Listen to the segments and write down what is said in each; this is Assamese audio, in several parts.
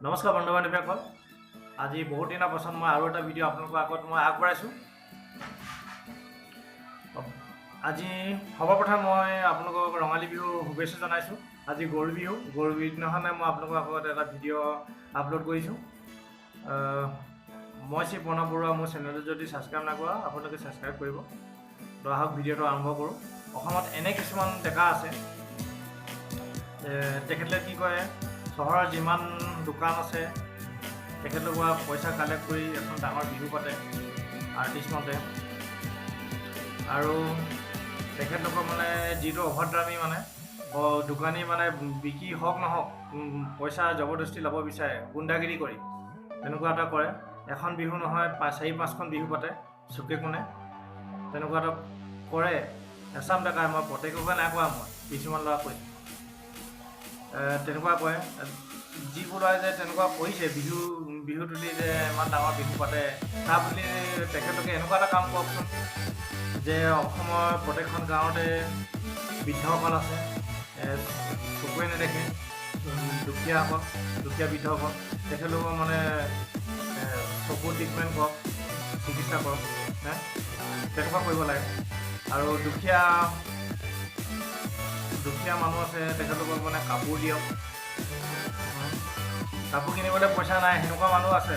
নমস্কাৰ বন্ধু বান্ধৱীসকল, আজি বহুত দিনৰ পাছত মই আৰু এটা ভিডিঅ' আপোনালোকৰ আগত মই আগবঢ়াইছোঁ। আজি সৰ্বপ্ৰথম মই আপোনালোকক ৰঙালী বিহুৰ শুভেচ্ছা জনাইছোঁ। আজি গৰু বিহু, গৰু বিহুৰ দিনাখনে মই আপোনালোকৰ আগত এটা ভিডিঅ' আপলোড কৰিছোঁ। মই শ্ৰী প্ৰণৱ বৰুৱা, মোৰ চেনেলটো যদি ছাবস্ক্ৰাইব নাই কৰা আপোনালোকে ছাবস্ক্ৰাইব কৰিব। তো আহক ভিডিঅ'টো আৰম্ভ কৰোঁ। অসমত এনে কিছুমান ডেকা আছে, তেখেতলোকে কি কৰে, চহৰৰ যিমান দোকান আছে তেখেতলোকৰ পইচা কালেক্ট কৰি এখন ডাঙৰ বিহু পাতে, আৰ্টিষ্ট মাতে, আৰু তেখেতলোকৰ মানে যিটো অভদ্ৰামী মানে দোকানী মানে বিক্ৰী হওক নহওক পইচা জবৰদস্তি ল'ব বিচাৰে, গুণ্ডাগিৰি কৰি তেনেকুৱা এটা কৰে। এখন বিহু নহয়, চাৰি পাঁচখন বিহু পাতে চুকে কোণে, তেনেকুৱা এটা কৰে। এচাম ডেকাই, মই প্ৰত্যেককে নাই কোৱা, মই কিছুমান ল'ৰা কৈছোঁ, তেনেকুৱা কৰে। যিবোৰ ল'ৰাই যে তেনেকুৱা কৰিছে, বিহু বিহু তুলি যে ইমান ডাঙৰ বিহু পাতে, তাৰ বুলি তেখেতলোকে এনেকুৱা এটা কাম কৰকচোন যে অসমৰ প্ৰত্যেকখন গাঁৱতে বৃদ্ধসকল আছে, চকুৱে নেদেখে, দুখীয়াসকল, দুখীয়া বৃদ্ধসকল, তেখেতলোকৰ মানে চকু ট্ৰিটমেণ্ট কৰক, চিকিৎসা কৰক, হে তেনেকুৱা কৰিব লাগে। আৰু দুখীয়া দুখীয়া মানুহ আছে, তেখেতলোকক মানে কাপোৰ দিয়ক। কাপোৰ কিনিবলৈ পইচা নাই, সেনেকুৱা মানুহ আছে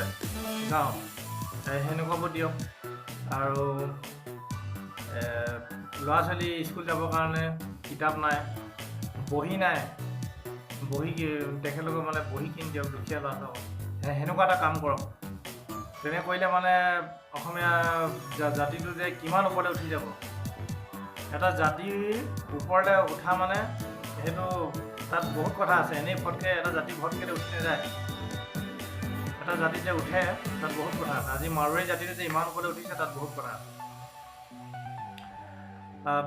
গাঁৱত, সেনেকুৱাবোৰ দিয়ক। আৰু ল'ৰা ছোৱালী স্কুল যাবৰ কাৰণে কিতাপ নাই, বহী নাই, বহী তেখেতলোকক মানে বহী কিনি দিয়ক দুখীয়া ল'ৰা ছোৱালীক, সেনেকুৱা এটা কাম কৰক। তেনে কৰিলে মানে অসমীয়া জাতিটো যে কিমান ওপৰলৈ উঠি যাব। এটা জাতিৰ ওপৰলৈ উঠা মানে সেইটো তাত বহুত কথা আছে। এনেই ফটকৈ এটা জাতি ফটকৈ উঠি নাযায়। এটা জাতি যে উঠে তাত বহুত কথা আছে। আজি মাৰোৱাৰী জাতিটো যে ইমান ওপৰলৈ উঠিছে, তাত বহুত কথা আছে।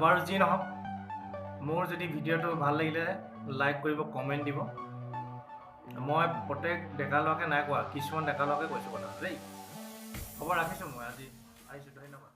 বাৰু যি নহওক, মোৰ যদি ভিডিঅ'টো ভাল লাগিলে লাইক কৰিব, কমেণ্ট দিব। মই প্ৰত্যেক ডেকা ল'ৰাকে নাই কোৱা, কিছুমান ডেকা ল'ৰাকে কৈছোঁ কথা দেই। হ'ব, ৰাখিছোঁ, মই আজি আহিছোঁ, ধন্যবাদ।